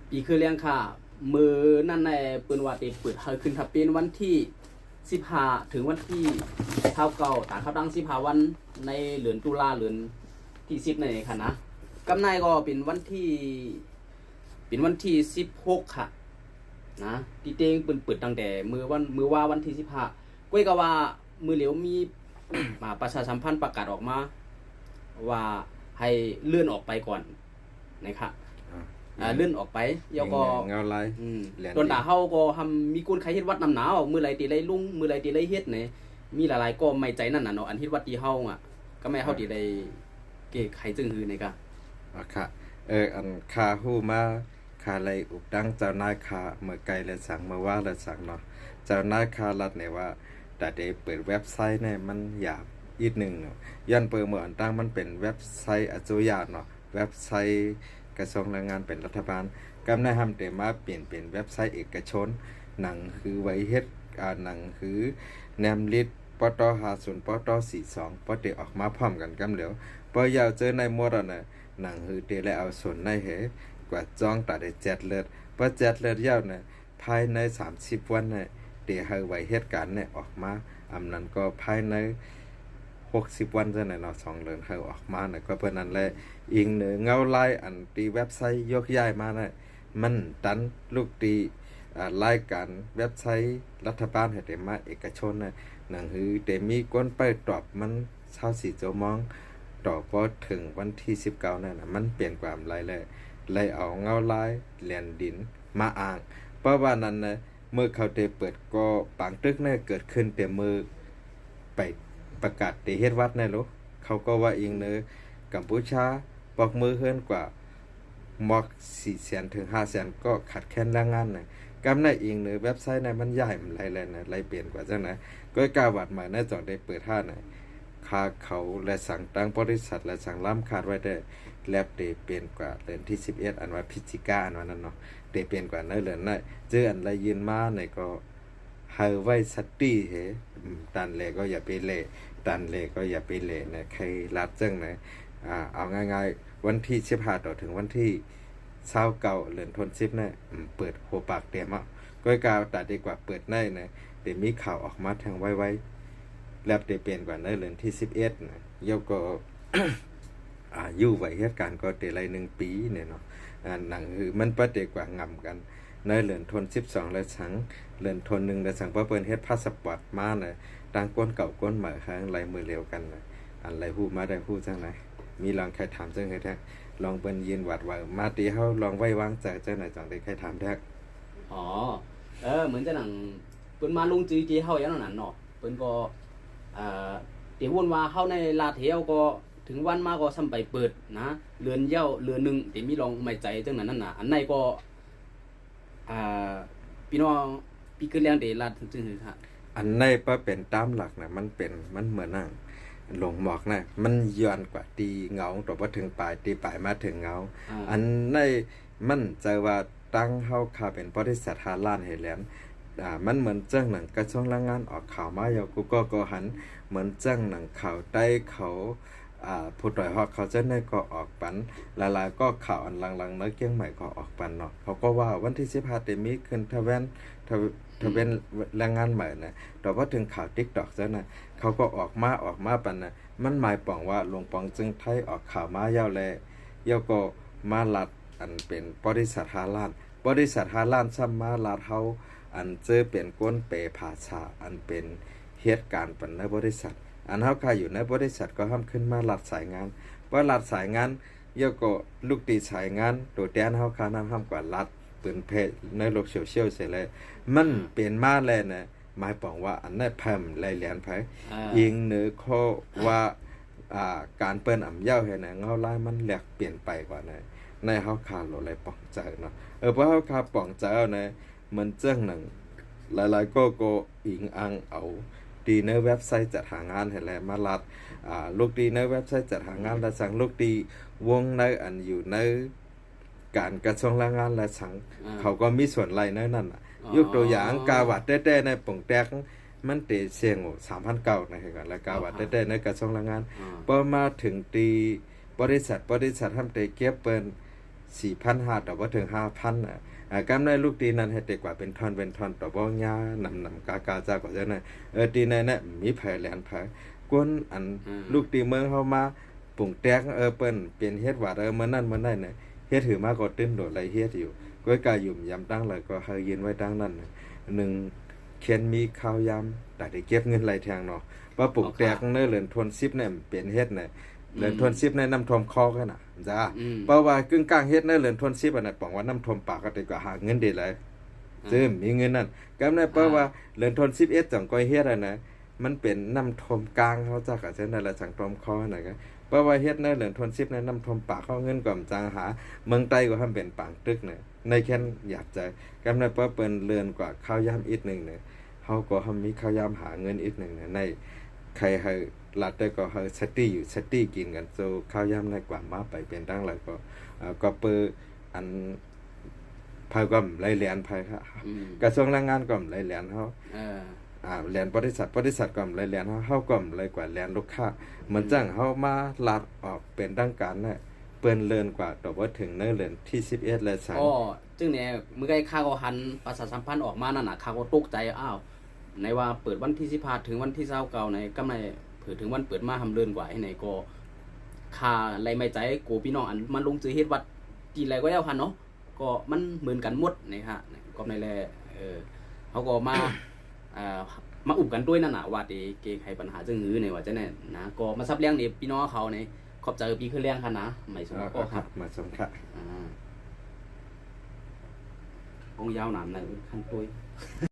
ປີຄືນແລ້ວຄ່ະ ມື້ນັ້ນແຫຼະ ເພິ່ນວ່າໄດ້ເປີດໃຫ້ຂຶ້ນທະບຽນວັນທີສິບຫ້າ ເຖິງວັນທີຊາວເກົ້າ ຕາມເຂົ້າຕັ້ງສິບຫ້າວັນ ໃນເດືອນຕຸລາ ເດືອນທີສິບນັ້ນເອງຄ່ະນະ. ກຳໄນກໍເປັນວັນທີ ເປັນວັນທີສິບຫົກຄ່ະນະ. ທີ່ຈິງເພິ່ນເປີດຕັ້ງແຕ່ມື້ວັນ ມື້ວາວັນທີສິບຫ້າ ກ້ອຍກະວ່າມື້ຫຼຽວມີ ອ່າ ປະຊາສຳພັນປະກາດອອກມາວ່າໃຫ້ເລື່ອນອອກໄປກ່ອນນະຄະ. ອ່າ ອ່າ ເລື່ອນອອກໄປ ແລ້ວກໍ ເຫງົາລາຍ ອືມ ແລ່ນ ສ່ວນຕາເຮົາກໍຫາມີກົນໄຂເຮັດວັດນຳນາ ມື້ໃດທີ່ໄດ້ລົງ ມື້ໃດທີ່ໄດ້ເຮັດນີ້ ມີຫຼາຍໆກໍໄໝ້ໃຈນັ້ນນະເນາະ ອັນເຮັດວັດທີ່ເຮົາອະ ກະແມ່ນເຮົາ ອ່າ ທີ່ໄດ້ແກ້ໄຂຈຶ່ງຮືນີ້ກະ ອ່າ ຄ່ະ ເອີ ອັນຂ້າຮູ້ມາ ຂ້າໄດ້ອຸບຖາມເຈົ້ານາຍຂ້າເມື່ອໄກແລະສັງ ເມື່ອວານແລະສັງເນາະ ເຈົ້ານາຍຂ້າລັດແນວ່າ ຕາໄດ້ເປີດເວັບໄຊນີ້ມັນຍາກອີກໜຶ່ງເນາະ ຍ້ອນເປີເມື່ອອັນຕັ້ງມັນເປັນເວັບໄຊອາຈຸຍາດເນາະ ເວັບໄຊກະຊວງແຮງງານເປັນລັດຖະບານ ກຳໄນຫາມໄດ້ມາປ່ຽນເປັນເວັບໄຊເອກະຊົນ ໜັງສືໃບເຮັດ ອາ ໜັງສືແນມລິດ ປຕ ຫ້າສູນ ປຕ ສີ່ສອງ ບໍ່ໄດ້ອອກມາພ້ອມກັນກຳຫຼຽວ ເພາະຢາວເຈີໃນໝົດຫັ້ນນະ ໜັງສືເຕໄດ້ເອົາສ່ວນໃນເຮກວາດຈ້ອງຕາໄດ້ແຈດເລີດ ເພາະແຈດເລີດແລ້ວນະ ພາຍໃນສາມສິບວັນນະ ເຕໃຫ້ໄວເຮັດການນະອອກມາ ອຳນັ້ນກໍພາຍໃນຫົກສິບວັນຈັ່ງໃດເນາະ ສອງເດືອນໃຫ້ອອກມານະ ກໍເພາະນັ້ນແຫຼະ ອີງເໜືອເຫງົາລາຍອັນທີ່ເວັບໄຊຍົກຍ້າຍມານະ ມັນຕັນ ລູກຕີ ອາ ລາຍການເວັບໄຊລັດຖະບານໃຫ້ໄດ້ມາເອກະຊົນນະ ໜັງສືໄດ້ມີຄົນໄປຕອບມັນຊາວສີ່ຊົ່ວໂມງ ຕໍ່ບໍ່ເຖິງວັນທີສິບເກົ້ານັ້ນນະ ມັນປ່ຽນກວ່າມຫຼາຍແລ້ວ ໄດ້ເອົາເຫງົາລາຍແລ່ນດິນມາອ້າງ ເພາະວ່ານັ້ນນະ ເມື່ອເຂົາໄດ້ເປີດກໍບາງຕຶກນະ ເກີດຂຶ້ນແຕ່ມື້ໄປປະກາດໄດ້ເຮັດວັດນະໂລ ເຂົາກໍວ່າອີງເນີ ກຳປູຊາ ພວກມື້ເຮືອນກວ່າ ໝອກສີ່ແສນເຖິງຫ້າແສນກໍຂາດແຄນແຮງງານນະ ກຳນະອີງເນີເວັບໄຊນະ ມັນຍ້າຍມັນໄຫຼແລ້ວນະ ໄຫຼປ່ຽນກວ່າຈັ່ງໃດ ກໍກາວັດໃໝ່ນະ ຈັ່ງໄດ້ເປີດຮ້ານນະ ຄ່າເຂົາແລະສັງ ທາງບໍລິສັດແລະສັງລຳຄາດໄວ້ແຕ່ ແລບໄດ້ປ່ຽນກວ່າເດືອນທີສິບເອັດ ອັນວ່າພິຈິກາ ອັນວ່ານັ້ນເນາະ ໄດ້ປ່ຽນກວ່າໃນເດືອນນັ້ນ ຈື່ອັນໄດ້ຍື່ນມານີ້ກໍ ໃຫ້ໄວ້ສະຕິເຮ ອືມ ຕັນແຫຼກໍຢ່າໄປແຫຼ ຕັນແຫຼກໍຢ່າໄປແຫຼນະ ໃຄລັດຈັ່ງນະ ອາ ເອົາງ່າຍໆ ວັນທີສິບຫ້າຕໍ່ເຖິງວັນທີຊາວເກົ້າ ເດືອນທວນສິບນະ ອືມ ເປີດຫົວປາກເຕັມອະ ກ້ອຍກາຕາດີກວ່າເປີດໃນນະ ໄດ້ມີຂ່າວອອກມາທາງໄວໆ ແລບໄດ້ປ່ຽນກວ່າໃນເດືອນທີສິບເອັດນະ ແລ້ວກໍ ອາ ຢູ່ໄວເຮັດການກໍໄດ້ໄລ່ໜຶ່ງປີນີ້ເນາະ ອາ ໜັງ ຄືມັນປະເດກວ່າງຳກັນ ໃນເດືອນທວນສິບສອງແລະສັງ ເດືອນທວນໜຶ່ງແລະສັງ ເພາະເພິ່ນເຮັດພາສປອດມານະ ຕ່າງຄົນເກົ່າຄົນໃໝ່ຫາງໄລ່ມື້ລຽວກັນນະ ອັນໄລ່ຮູ້ມາໄດ້ຮູ້ຈັ່ງໃດ ມີລອງໃຄຖາມເຊິ່ງເຮັດແທ້ ລອງເພິ່ນຢືນຫວາດຫວາມາຕີເຮົາ ລອງໄວ້ວາງໃຈຈັ່ງໃດ ຈັ່ງໄດ້ໃຄຖາມແທ້. ອໍ ເອີ ເໝືອນຈັ່ງໜັງ ເພິ່ນມາລົງຈື່ທີ່ເຮົາຢ່າງນັ້ນເນາະ ເພິ່ນກໍ ເອີ ເຕວນວ່າເຮົາໃນລາດແຖວກໍເຖິງວັນມາກໍຊ່ຳໄປເປີດນະ ເດືອນເດີ ເດືອນໜຶ່ງ ເຕມີລອງໄໝ້ໃຈຈັ່ງນັ້ນນັ້ນນະ ອັນໃນກໍ ອ່າ ພີ່ນ້ອງ ປີເກີດແລ້ງເດລາດ ອັນໃນປະເປັນຕາມຫຼັກນະ ມັນເປັນ ມັນເໝືອນໜັງລົງໝອກນະ ມັນຍ້ອນກວ່າຕີເຫງົາ ຕົວບໍ່ເຖິງປາຍ ຕີປາຍມາເຖິງເຫງົາ ອັນໃນມັນໃຈວ່າ ຕັ້ງເຮົາຂ້າເປັນບໍລິສັດຫ້າລ້ານເຮແລນ ອາ ມັນເໝືອນຈັ່ງໜັງກະຊວງແຮງງານອອກຂ່າວມາ ເຈົ້າ ກູກໍກໍຫັນ ເໝືອນຈັ່ງໜັງຂ່າວໃຕ້ເຂົາ ອາ ຜູ້ດອຍຮອກເຂົາເຈົ້າໃນກໍອອກປັນ ຫຼາຍໆກໍຂ່າວອັນຫຼັງໆໃນກຽງໃໝ່ກໍອອກປັນເນາະ ເຂົາກໍວ່າວັນທີສິບຫ້າໄດ້ມີຂຶ້ນທະແວນ ທະ ທະແວນແຮງງານໃໝ່ນະ ແຕ່ພໍເຖິງຂ່າວຕິກຕອກເຈົ້ານະ ເຂົາກໍອອກມາ ອອກມາປັນນະ ມັນໝາຍປອງວ່າ ຫຼວງປອງເຈີງໄທອອກຂ່າວມາແລ້ວແລະ ແລ້ວກໍມາລັດ ອັນເປັນບໍລິສັດຫ້າລ້ານ ບໍລິສັດຫ້າລ້ານຊ້ຳມາລັດເຮົາ ອັນເຈີເປັນຄົນແປພາສາ ອັນເປັນເຮັດການປັນໃນບໍລິສັດ ອັນເຮົາຂ້າຢູ່ໃນບໍລິສັດກໍຫ້າມຂຶ້ນມາລັດສາຍງານ ບໍ່ລັດສາຍງານ ແລ້ວກໍລູກຕີສາຍງານ ໂຕແທນເຮົາຂ້ານັ້ນຫ້າມກວ່າລັດເຜີຍແຜ່ໃນໂລກໂຊຊຽວເສຍແລ້ວ ມັນເປັນມາແລ້ວນະ ໝາຍປອງວ່າອັນໃນເພິ່ນໄລ່ແລ່ນໄປ ເອີ ອີງເໜືອຂໍ້ວ່າ ອ່າ ການເປີດອຳເຍົາເຮັດໃຫ້ເຫງົາລາຍມັນແລກປ່ຽນໄປກວ່າໃນ ໃນເຮົາຂ້າໂລໄລປອງໃຈເນາະ ເອີ ເພາະເຮົາຂ້າປອງໃຈເອົາໃນ ມັນຈັ່ງໜັງ ຫຼາຍໆກໍ ກໍອີງອ້າງເອົາ ທີ່ໃນເວັບໄຊຈັດຫາງານຫັ້ນແຫຼະມາລັດ ອ່າ ລູກທີ່ໃນເວັບໄຊຈັດຫາງານ ແລະສັງ ລູກທີ່ວົງໃນອັນຢູ່ໃນ ການກະຊວງແຮງງານ ແລະສັງ ເຂົາກໍມີສ່ວນໄລ່ໃນນັ້ນນະ ຍົກຕົວຢ່າງ ກາວາດແຕ້ໆໃນປົງແຕກ ມັນເຕເຊງໂອສາມພັນເກົ້ານະ ແລະກາວາດແຕ້ໆໃນກະຊວງແຮງງານ ພໍມາເຖິງທີ່ບໍລິສັດ ບໍລິສັດຫ້າມເຕເກັບເປີນ ສີ່ພັນຫ້າ ຕໍ່ບໍ່ເຖິງຫ້າພັນນະ. ອາ ກຳໄດ້ລູກຕີນັ້ນໃຫ້ແຕ່ກວ່າເປັນທ່ອນເປັນທ່ອນ ຕໍ່ບໍ່ຍານຳໆກາໆຈາກວ່າຈັ່ງນັ້ນ. ເອີ ຕີໃນນັ້ນມີໃຜແລ່ນໃຜ ກວນອັນ ອືມ ລູກຕີເມືອງເຮົາມາປຸງແຕ່ງ ເອີ ເປັນ ເປັນເຮັດຫວັດ ເອີ ມື້ນັ້ນມື້ນັ້ນນະ ເຮັດຫືມາກໍຕື່ນໂດດໄລ່ເຮັດຢູ່. ກ້ອຍກາຫຍຸມຢຳຕັ້ງຫຼາຍກໍໃຫ້ຢືນໄວ້ຕັ້ງນັ້ນນະ ໜຶ່ງ ຄຽນມີຂ່າວຍາມ ຕາໄດ້ເກັບເງິນໄລ່ແທງເນາະ. ວ່າປຸງແຕ່ງໃນເດືອນທວນສິບນີ້ເປັນເຮັດນະ ເດືອນທວນສິບນີ້ນ້ຳຖ້ວມຄອກຫັ້ນນະ ຈ້າ ອືມ ເພາະວ່າກຶ່ງກາງເຮັດໃນເດືອນທວນສິບຫັ້ນນະ ປອງວ່ານ້ຳຖ້ວມປາກກໍໄດ້ກວ່າຫາເງິນໄດ້ຫຼາຍ ອ່າ ເອີ ມີເງິນນັ້ນ. ກຳນັ້ນເພາະວ່າ ອ່າ ເດືອນທວນສິບເອັດຈັ່ງຄ່ອຍເຮັດຫັ້ນນະ ມັນເປັນນ້ຳຖ້ວມກາງເຮົາຈັກກະຈັ່ງນັ້ນລະ ຈັ່ງຖ້ວມຄອກຫັ້ນນະ. ເພາະວ່າເຮັດໃນເດືອນທວນສິບໃນນ້ຳຖ້ວມປາກເຮົາ ເງິນກໍບໍ່ຈັງຫາ ເມືອງໃຕ້ກໍຫ້າມເປັນປາງຕຶກນະ ໃນແຄນຢາກໃຈ. ກຳນັ້ນເພາະເພິ່ນເລື່ອນກວ່າຂ່າວຍາມອີກໜຶ່ງນະ ເຮົາກໍໃຫ້ມີຂ່າວຍາມຫາເງິນອີກໜຶ່ງນະ ໃນໃຄໃຫ້ລັດໄດ້ກໍໃຫ້ສະຕິຢູ່ສະຕິກິນກັນ ໂຕຂ່າວຍາມໃນກວ່າມາໄປເປັນທາງໃດກໍ ເອີ ກໍເປີ ອັນ ໃຜກໍບໍ່ໄດ້ແລ່ນໃຜ ອືມ ກະຊວງແຮງງານກໍບໍ່ໄດ້ແລ່ນເຮົາ ເອີ ອາ ແລ່ນບໍລິສັດ ບໍລິສັດກໍບໍ່ໄດ້ແລ່ນເຮົາ ເຮົາກໍບໍ່ໄດ້ກວ່າແລ່ນລູກຄ້າ. ເໝືອນ ອືມ ຈັ່ງເຮົາມາລັດອອກເປັນທາງການນະ ເປີດເລື່ອນກວ່າຕໍ່ບໍ່ເຖິງໃນເດືອນທີສິບເອັດແລະສາມ ອໍ ຈຶ່ງແນ່ ມື້ໄກຂ້າກໍຫັນປະຊາສຳພັນອອກມານັ້ນນະ ຂ້າກໍຕົກໃຈ ອ້າວ ໃນວ່າເປີດວັນທີສິບຫ້າເຖິງວັນທີຊາວເກົ້າໃນ ກຳໄດ້ເປີດເຖິງວັນເປີດມາຫ້າມເລື່ອນກວ່າໃຫ້ໃນ ກໍຂ້າໄລ່ໄມ້ໃຈ ໂກພີ່ນ້ອງອັນມາລົງຊື່ເຮັດຫວັດທີ່ໃດກໍແລ້ວຫັ້ນເນາະ ກໍມັນເໝືອນກັນໝົດນະ ກໍໃນແລະ ເອີ ເຮົາກໍມາ ເອີ ມາອຸ້ມກັນດ້ວຍນັ້ນນະ ວ່າເດ ເກໄຂບັນຫາຈັ່ງຫືໃນວ່າຈັ່ງນັ້ນນະ ກໍມາສັບແລ້ງນີ້ ພີ່ນ້ອງເຂົານີ້ ຂອບໃຈພີ່ຄືແລ້ງຫັ້ນນະ ໄໝສົມ ເອີ ກໍ ເອີ ຄັບ ມາສົມ ຄັບ ອາ ໂອ້ ຍາວນານນະ ຄັນໂຕຍ.